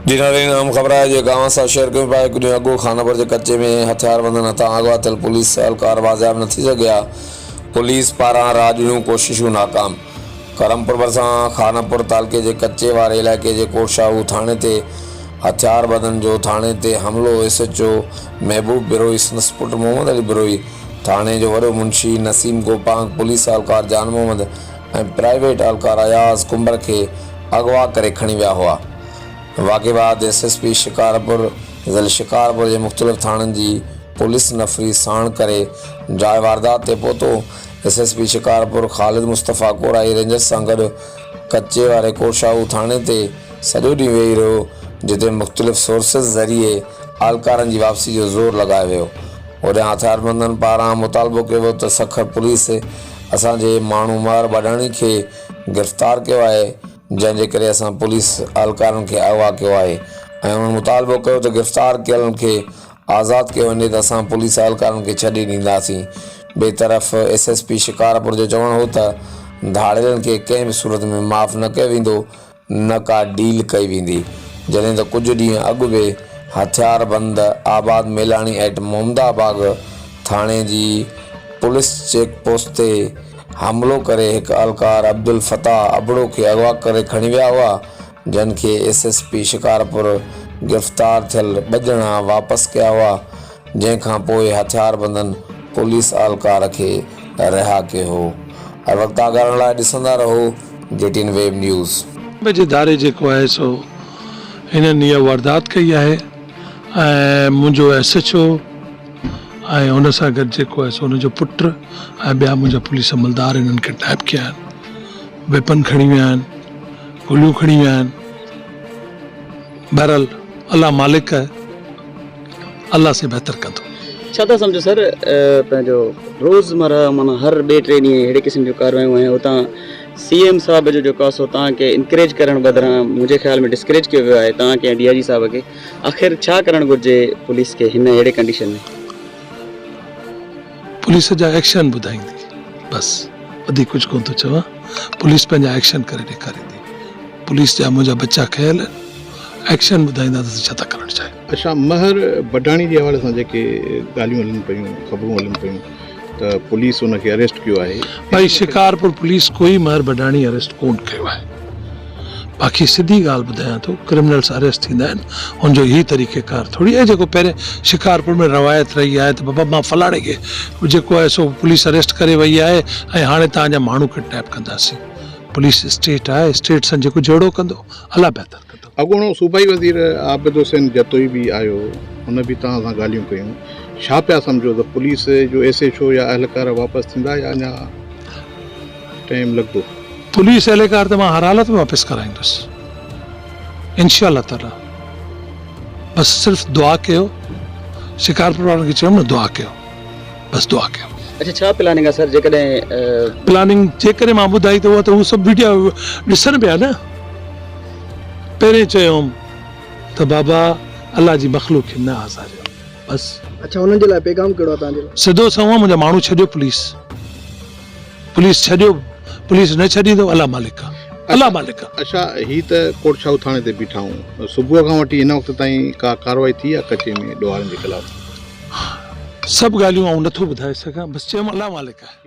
جي ناظرين اهم خبر آهي جيڪا اوهان سان شيئر ڪيون پيا هڪ ڏينهن اڳ خانپور جي ڪچي ۾ هٿياربندن هٿان اغوا ٿيل پوليس اهلڪار بازياب نه ٿي سگهيا پوليس پاران راڄڙيون ڪوششون ناڪام ڪرمپور ڀرسان خانپور تعلقي جي ڪچي واري علائقي جي ڪوٽ شاهو ٿاڻي تي هٿياربندن جو ٿاڻي تي حملو S H O Mehboob Brohi سندس پٽ محمد علي بروهي ٿاڻي جو وڏو منشي نسيم گوپانگ پوليس اهلڪار جان محمد ۽ پرائيويٽ اهلڪار اياز ڪنڀر کي اغوا ڪري کڻي ويا هئا. واقعي بعد ايس ايس پي شڪارپور ضلعي شڪارپور جي مختلف ٿاڻن جي پوليس نفري ساڻ ڪري جاء واردات تي پهتو. S S P Shikarpur Khalid Mustafa Korai rangers سان گڏ ڪچي واري ڪوٽشاهو ٿاڻي تي سڄو ڏينهن ويهي رهيو جتي مختلف سورسز ذريعي اهلڪارن جي واپسي جو زور لڳايو ويو. هوڏانهن هٿياربندن پاران مطالبو ڪيو ويو ته سکر پوليس اسان جي ماڻهو مهر ٻاڏاڻي کي گرفتار ڪيو آهي جنهن جي ڪري اسان پوليس اهلڪارن کي اغوا ڪيو آهي ۽ انهن مطالبو ڪيو ته گرفتار ڪيلن کي آزاد ڪيو وڃي ته اسان پوليس اهلڪارن کي ڇڏي ڏينداسين ٻئي طرف ايس ايس پي شڪارپور جو چوڻ هو ته ڌاڙيلن کي ڪنهن به صورت ۾ معاف نه ڪيو ويندو نه ڪا ڊيل ڪئي ويندي، جڏهن ته ڪجهه ڏينهن اڳ به هٿياربند آباد ميلاڻي ايٽ محمدا باغ ٿاڻي جي پوليس چيڪ پوسٽ تي حملو ڪري هڪ اهلڪار عبدالفتاح ابڙو کي اغوا ڪري کڻي ويا هئا، جن کي ايس ايس پي شڪارپور گرفتار ٿيل ٻه ڄڻا واپس ڪيا هئا، جنهن کان پوء هٿياربندن پوليس اهلڪار کي رها ڪيو هو. هر وقت آگاهه رهڻ لاء ڏسندا رهو جي ٽي اين ويب نيوز. بجي ڌاري جيڪو آهي سو هنن اها واردات ڪئي آهي ۽ منهنجو ايس ايڇ او ۽ ان سان گڏ جيڪو آهي سو ان جو پٽ ۽ ٻيا منهنجا پوليس عملدار هنن ڪڊنيپ ڪيا آهن ويپن کڻي ويا آهن گوليون کڻي ويا آهن بهرحال الله مالڪ آهي. الله سي بهتر ڪندو. ڇا ٿا سمجهو سر پنهنجو روز مره معنيٰ هر ٻئي ٽي ڏينهن اهڙي قسم جون ڪاروايون ۽ اتان سي ايم صاحب جو جيڪو آهي سو توهان کي انڪريج ڪرڻ بدران منهنجي خيال ۾ ڊسڪريج ڪيو ويو آهي توهان کي ۽ ڊي I جي صاحب کي آخر ڇا ڪرڻ گهرجي پوليس کي هن اهڙي ڪنڊيشن ۾. پوليس جا ايڪشن ٻڌائيندي بس وڌيڪ ڪجهه ڪونه ٿو چوان پوليس پنهنجا ايڪشن ڪري ڏيکاريندي پوليس جا منهنجا ٻچا کنيل آهن ايڪشن ٻڌائيندا ته ڇا ٿا ڪرڻ چاهيون. اڇا مهر بڊاڻي جي حوالي سان جيڪي ڳالهيون هلن پيون خبرون هلن پيون ته پوليس ان کي اريسٽ ڪيو آهي. ڀائي شڪارپور پوليس ڪوئي مهر بڊاڻي اريسٽ ڪون ڪيو آهي باقي سڌي ڳالهه ٻڌايان ٿو ڪرمنلس اريسٽ ٿيندا آهن ان جو هي طريقي ڪار ٿوري آهي جيڪو پهرين شڪارپور ۾ روايت رهي آهي ته بابا مان فلاڻي کي جيڪو آهي سو پوليس اريسٽ ڪري وئي آهي ۽ هاڻي توهان جا ماڻهو ڪڊنيپ ڪنداسين پوليس اسٽيٽ آهي اسٽيٽ سان جيڪو جهيڙو ڪندو الله بهتر ڪندو. اڳوڻو صوبائي وزير عابد حسين جتوئي به آيو هو، هن به توهان سان ڳالهيون ڪيون، ڇا پيا سمجهو ته پوليس جو ايس ايڇ او يا اهلڪار واپس ٿيندا يا اڃا ٽائيم لڳندو؟ پوليس اهلڪار ته مان هر حالت ۾ واپس ڪرائيندس انشاء الله تعالي بس صرف دعا ڪيو شڪارپور وارن کي چيم نه دعا ڪيو بس دعا ڪيو. اڇا ڇا پلاننگ آ سر جيڪڏهن. پلاننگ جيڪڏهن مان ٻڌائي ته اها ته هو سڀ ويڊيا ڏسن پيا نه. پهرين چيوم ته بابا الله جي مخلوق کي نه آزاريو بس. اڇا انهن جي لاء پيغام ڪهڙو آهي توهان جي لاء؟ سڌو سنئون منهنجا ماڻهو ڇڏيو پوليس پوليس ڇڏيو پوليس نه ڇڏيندو الله مالڪ آ الله مالڪ آ. اڇا هي ته ڪوٽ شاهو ٿاڻي تي بيٺا آهيون صبح کان وٺي هن وقت تائين ڪا ڪارروائي ٿي آهي ڪچي ۾ ڏوهارين جي خلاف؟ سڀ ڳالهيون آئون نٿو ٻڌائي سگهان بس چيم الله مالڪ آهي.